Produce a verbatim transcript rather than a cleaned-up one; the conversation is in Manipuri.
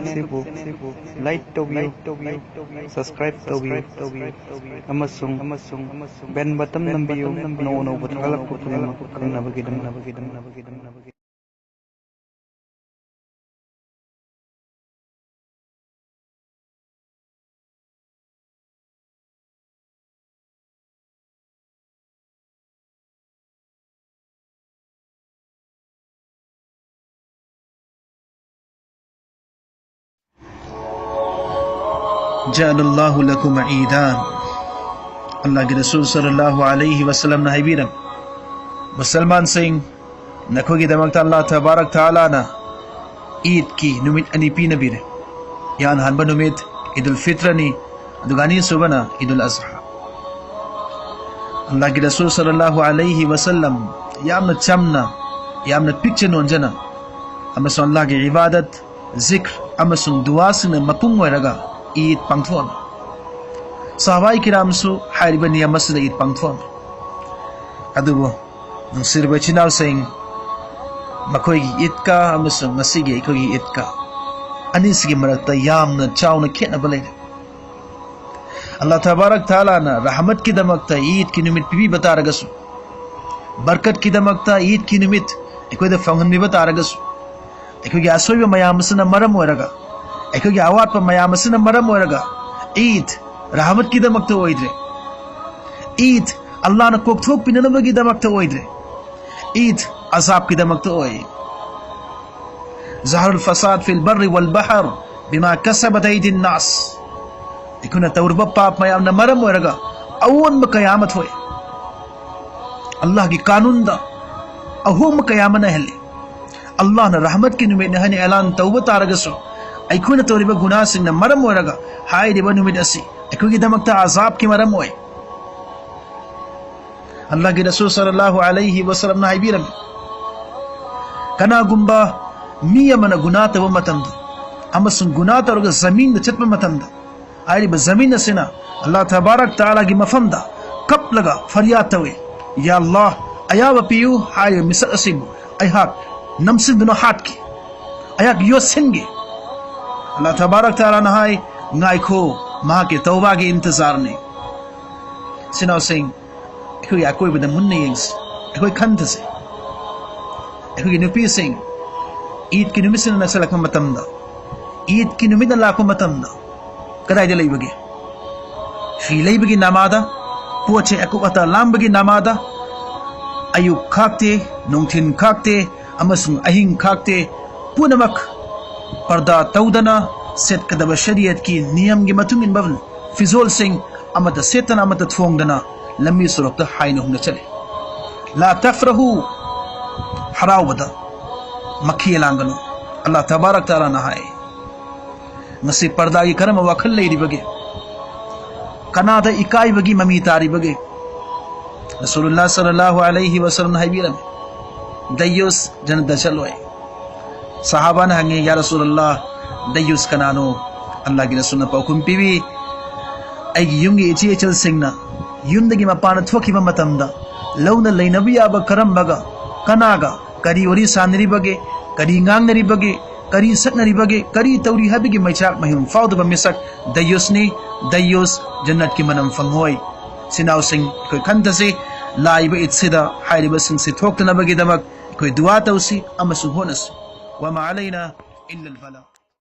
ꯑꯁꯤꯕꯨ like ꯇꯧꯕꯤꯌꯨ, subscribe ꯇꯧꯕꯤꯌꯨ, ꯑꯃꯁꯨꯡ bell button ꯅꯝꯕꯤꯌꯨ, ꯑꯅꯧ ꯑꯅꯧꯕ ꯊꯥꯒꯠꯂꯛꯄ ꯈꯨꯗꯤꯡꯃꯛ ꯈꯪꯅꯕꯒꯤꯗꯃꯛ꯫ جعل الله لكم عيدان. ꯑꯜꯂꯥꯍꯒꯤ ꯔꯁꯨꯜ ꯁꯜꯂꯜꯂꯥꯍꯨ ꯑꯂꯩꯍꯤ ꯋꯁꯜꯂꯝꯅ ꯍꯥꯏꯕꯤꯔꯝꯃꯤ, ꯃꯨꯁꯜꯃꯥꯟꯁꯤꯡ, ꯅꯈꯣꯏꯒꯤꯗꯃꯛꯇ ꯑꯜꯂꯥꯍ ꯇꯕꯥꯔꯛ ꯇꯥꯂꯥꯅ ꯏꯗꯀꯤ ꯅꯨꯃꯤꯠ ꯑꯅꯤ ꯄꯤꯅꯕꯤꯔꯦ꯫ ꯏꯍꯥꯟ ꯍꯥꯟꯕ ꯅꯨꯃꯤꯠ ꯏꯗꯨꯜ ꯐꯤꯇ꯭ꯔꯅꯤ, ꯑꯗꯨꯒ ꯑꯅꯤꯁꯨꯕꯅ ꯏꯗꯨꯜ ꯑꯖꯍꯥ꯫ ꯑꯜꯂꯥꯍꯒꯤ ꯔꯁꯨꯜ ꯁꯜꯂꯜꯂꯥꯍꯨ ꯑꯂꯩꯍꯤ ꯋꯁꯜꯂꯝ ꯌꯥꯝꯅ ꯆꯝꯅ, ꯌꯥꯝꯅ ꯄꯤꯛꯆ ꯅꯣꯟꯖꯅ ꯑꯃꯁꯨꯡ ꯑꯜꯂꯥꯍꯒꯤ ꯏꯕꯥꯗꯠ, ꯖꯤꯀ꯭ꯔ ꯑꯃꯁꯨꯡ ꯗꯨꯋꯥꯁꯤꯡꯅ ꯃꯄꯨꯡ ꯑꯣꯏꯔꯒ ꯏꯗ ꯄꯥꯡꯊꯣꯛꯑꯝꯃꯤ꯫ ꯁꯍꯥꯕꯥꯏ ꯀꯤꯔꯥꯝꯁꯨ ꯍꯥꯏꯔꯤꯕ ꯅꯤꯌꯝ ꯑꯁꯤꯗ ꯏꯗ ꯄꯥꯡꯊꯣꯛꯑꯝꯃꯤ꯫ ꯑꯗꯨꯕꯨ ꯅꯨꯡꯁꯤꯔꯕ ꯏꯆꯤꯟ ꯏꯅꯥꯎꯁꯤꯡ, ꯃꯈꯣꯏꯒꯤ ꯏꯗꯀꯥ ꯑꯃꯁꯨꯡ ꯉꯁꯤꯒꯤ ꯑꯩꯈꯣꯏꯒꯤ ꯏꯗꯀꯥ ꯑꯅꯤꯁꯤꯒꯤ ꯃꯔꯛꯇ ꯌꯥꯝꯅ ꯆꯥꯎꯅ ꯈꯦꯠꯅꯕ ꯂꯩꯔꯦ꯫ ꯑꯜꯂꯥꯍ ꯇꯕꯥꯔꯛ ꯇꯥꯂꯥꯅ ꯔꯍꯃꯠꯀꯤꯗꯃꯛꯇ ꯏꯗꯀꯤ ꯅꯨꯃꯤꯠ ꯄꯤꯕꯤꯕ ꯇꯥꯔꯒꯁꯨ, ꯕꯔꯀꯠꯀꯤꯗꯃꯛꯇ ꯏꯗꯀꯤ ꯅꯨꯃꯤꯠ ꯑꯩꯈꯣꯏꯗ ꯐꯪꯍꯟꯕꯤꯕ ꯇꯥꯔꯒꯁꯨ, ꯑꯩꯈꯣꯏꯒꯤ ꯑꯁꯣꯏꯕ ꯃꯌꯥꯝ ꯑꯁꯤꯅ ꯃꯔꯝ ꯑꯣꯏꯔꯒ, ꯑꯩꯈꯣꯏꯒꯤ ꯑꯋꯥꯠꯄ ꯃꯌꯥꯝ ꯑꯁꯤꯅ ꯃꯔꯝ ꯑꯣꯏꯔꯒ ꯏꯗ ꯔꯍꯃꯠꯀꯤꯗꯃꯛꯇ ꯑꯣꯏꯗ꯭ꯔꯦ, ꯏꯗ ꯑꯜꯂꯥꯍꯅ ꯀꯣꯛꯊꯣꯛꯄꯤꯅꯅꯕꯒꯤꯗꯃꯛꯇ ꯑꯣꯏꯗ꯭ꯔꯦ, ꯏꯗ ꯑꯖꯥꯕꯀꯤꯗꯃꯛꯇ ꯑꯣꯏ꯫ ꯖꯍꯔꯨꯜ ꯐꯁꯥꯗ ꯐꯤꯜ ꯕꯔꯔꯤ ꯋꯜ ꯕꯍꯔ ꯕꯤꯃꯥ ꯀꯁꯕꯠ ꯑꯩꯗꯤꯟ ꯅꯥꯁ꯫ ꯑꯩꯈꯣꯏꯅ ꯇꯧꯔꯨꯕ ꯄꯥꯞ ꯃꯌꯥꯝꯅ ꯃꯔꯝ ꯑꯣꯏꯔꯒ ꯑꯑꯣꯟꯕ ꯀꯌꯥ ꯑꯃ ꯊꯣꯛꯑꯦ꯫ ꯑꯜꯂꯥꯍꯒꯤ ꯀꯥꯅꯨꯟꯗ ꯑꯍꯣꯡꯕ ꯀꯌꯥ ꯑꯃ ꯅꯥꯏꯍꯜꯂꯤ꯫ ꯑꯜꯂꯥꯍꯅ ꯔꯍꯃꯠꯀꯤ ꯅꯨꯃꯤꯠꯅꯤ ꯍꯥꯏꯅ ꯑꯦꯂꯥꯟ ꯇꯧꯕ ꯇꯥꯔꯒꯁꯨ, ꯑꯩꯈꯣꯏꯅ ꯇꯧꯔꯤꯕ ꯒꯨꯅꯥꯁꯤꯡꯅ ꯃꯔꯝ ꯑꯣꯏꯔꯒ ꯍꯥꯏꯔꯤꯕ ꯅꯨꯃꯤꯠ ꯑꯁꯤ ꯑꯩꯈꯣꯏꯒꯤꯗꯃꯛꯇ ꯑꯖꯥꯕꯀꯤ ꯃꯔꯝ ꯑꯣꯏ꯫ ꯑꯜꯂꯥꯍꯒꯤ ꯔꯁꯨꯜ ꯁꯜꯂꯜꯂꯥꯍꯨ ꯑꯂꯩꯍꯤ ꯋꯁꯜꯂꯝꯅ ꯍꯥꯏꯕꯤꯔꯝꯃꯤ, ꯀꯅꯥꯒꯨꯝꯕ ꯃꯤ ꯑꯃꯅ ꯒꯨꯅꯥ ꯇꯧꯕ ꯃꯇꯝꯗ ꯑꯃꯁꯨꯡ ꯒꯨꯅꯥ ꯇꯧꯔꯒ ꯖꯃꯤꯟꯗ ꯆꯠꯄ ꯃꯇꯝꯗ, ꯍꯥꯏꯔꯤꯕ ꯖꯃꯤꯟ ꯑꯁꯤꯅ ꯑꯜꯂꯥꯍ ꯇꯕꯥꯔꯛ ꯇꯥꯂꯥꯒꯤ ꯃꯐꯝꯗ ꯀꯞꯂꯒ ꯐꯔꯤꯌꯥꯗ ꯇꯧꯏ, "ꯌꯥ ꯑꯜꯂꯥꯍ, ꯑꯌꯥꯕ ꯄꯤꯌꯨ, ꯍꯥꯏꯔꯤꯕ ꯃꯤꯁꯛ ꯑꯁꯤꯕꯨ ꯑꯩꯍꯥꯛ ꯅꯝꯁꯤꯟꯗꯨꯅ ꯍꯥꯠꯀꯦ, ꯑꯩꯍꯥꯛ ꯌꯣꯠꯁꯤꯟꯒꯦ, ꯑꯜꯂꯥꯍ ꯇꯕꯥꯔꯛ ꯇꯥꯂꯥꯅ ꯍꯥꯏ, "ꯉꯥꯏꯈꯣ, ꯃꯍꯥꯛꯀꯤ ꯇꯧꯕꯥꯒꯤ ꯏꯟꯇꯤꯖꯥꯔꯅꯤ꯫" ꯁꯤꯅꯥꯎꯁꯤꯡ, ꯑꯩꯈꯣꯏꯒꯤ ꯑꯀꯣꯏꯕꯗ ꯃꯨꯟꯅ ꯌꯦꯡꯁꯤ, ꯑꯩꯈꯣꯏ ꯈꯟꯊꯁꯤ꯫ ꯑꯩꯈꯣꯏꯒꯤ ꯅꯨꯄꯤꯁꯤꯡ, ꯏꯗꯀꯤ ꯅꯨꯃꯤꯠꯁꯤꯅ ꯅꯛꯁꯜꯂꯛꯄ ꯃꯇꯝꯗ, ꯏꯗꯀꯤ ꯅꯨꯃꯤꯠꯅ ꯂꯥꯛꯄ ꯃꯇꯝꯗ ꯀꯗꯥꯏꯗ ꯂꯩꯕꯒꯦ? ꯐꯤ ꯂꯩꯕꯒꯤ ꯅꯃꯥꯗ, ꯄꯣꯠ ꯆꯩ ꯑꯀꯨꯞ ꯑꯇꯥ ꯂꯥꯝꯕꯒꯤ ꯅꯃꯥꯗ, ꯑꯌꯨꯛ ꯈꯥꯛꯇꯦ, ꯅꯨꯡꯊꯤꯟ ꯈꯥꯛꯇꯦ, ꯑꯃꯁꯨꯡ ꯑꯍꯤꯡ ꯈꯥꯛꯇꯦ, ꯄꯨꯝꯅꯃꯛ ꯄꯔꯗꯥ ꯇꯧꯗꯅ, ꯁꯦꯠꯀꯗꯕ ꯁꯔꯤꯌꯠꯀꯤ ꯅꯤꯌꯝꯒꯤ ꯃꯇꯨꯡ ꯏꯟꯕ ꯐꯤꯖꯣꯜꯁꯤꯡ ꯑꯃꯠꯇ ꯁꯦꯠꯇꯅ, ꯑꯃꯠꯇ ꯊꯣꯡꯗꯅ ꯂꯝꯕꯤ ꯁꯣꯔꯣꯛꯇ ꯍꯥꯏꯅ ꯍꯨꯝꯅ ꯆꯠꯂꯤ꯫ ꯂꯥ ꯇꯐ꯭ꯔꯍꯨ, ꯍꯔꯥꯎꯕꯗ ꯃꯈꯦ ꯂꯥꯡꯒꯅꯨ꯫ ꯑꯜꯂꯥꯍ ꯇꯕꯥꯔꯛ ꯇꯥꯂꯥꯅ ꯍꯥꯏ꯫ ꯉꯁꯤ ꯄꯔꯗꯥꯒꯤ ꯀꯔꯝꯕ ꯋꯥꯈꯜ ꯂꯩꯔꯤꯕꯒꯦ? ꯀꯅꯥꯗ ꯏꯀꯥꯏꯕꯒꯤ ꯃꯃꯤ ꯇꯥꯔꯤꯕꯒꯦ? ꯔꯁꯨꯂꯨꯜꯂꯥꯍ ꯁꯜꯂꯜꯂꯥꯍꯨ ꯑꯂꯩꯍꯤ ꯋꯁꯜꯂꯝꯅ ꯍꯥꯏꯕꯤꯔꯝꯃꯤ, "ꯗꯌꯨꯁ ꯖꯟꯅꯠꯇ ꯆꯠꯂꯣꯏ꯫" ꯁꯍꯥꯕꯥꯅ ꯍꯪꯉꯤ, "ꯌꯥ ꯔꯁꯨꯂꯜꯂꯥꯍ, ꯗꯌꯨꯁ ꯀꯅꯥꯅꯣ?" ꯑꯜꯂꯥꯍꯒꯤ ꯔꯁꯨꯜꯅ ꯄꯥꯎꯈꯨꯝ ꯄꯤꯕꯤ, "ꯑꯩꯒꯤ ꯌꯨꯝꯒꯤ ꯏꯆꯦ ꯏꯆꯜꯁꯤꯡꯅ ꯌꯨꯝꯗꯒꯤ ꯃꯄꯥꯟꯗ ꯊꯣꯛꯈꯤꯕ ꯃꯇꯝꯗ ꯂꯧꯅ ꯂꯩꯅꯕ ꯌꯥꯕ ꯀꯔꯝꯕꯒ, ꯀꯅꯥꯒ, ꯀꯔꯤ ꯋꯥꯔꯤ ꯁꯥꯟꯅꯔꯤꯕꯒꯦ, ꯀꯔꯤ ꯉꯥꯡꯅꯔꯤꯕꯒꯦ, ꯀꯔꯤ ꯁꯛꯅꯔꯤꯕꯒꯦ, ꯀꯔꯤ ꯇꯧꯔꯤ ꯍꯥꯏꯕꯒꯤ ꯃꯩꯆꯥꯛ ꯃꯍꯨꯝ ꯐꯥꯎꯗꯕ ꯃꯤꯁꯛ ꯗꯌꯨꯁꯅꯤ꯫ ꯗꯌꯨꯁ ꯖꯟꯅꯠꯀꯤ ꯃꯅꯝ ꯐꯪꯉꯣꯏ꯫" ꯁꯤꯅꯥꯎꯁꯤꯡ, ꯑꯩꯈꯣꯏ ꯈꯟꯊꯁꯤ꯫ ꯂꯥꯛꯏꯕ ꯏꯗꯁꯤꯗ ꯍꯥꯏꯔꯤꯕꯁꯤꯡꯁꯤ ꯊꯣꯛꯇꯅꯕꯒꯤꯗꯃꯛ ꯑꯩꯈꯣꯏ ꯗꯨꯋꯥ ꯇꯧꯁꯤ ꯑꯃꯁꯨꯡ ꯍꯣꯠꯅꯁꯤ꯫ ꯋꯃꯥ ꯑꯂꯩꯅꯥ ꯏꯜꯂꯜ ꯕꯂꯥ꯫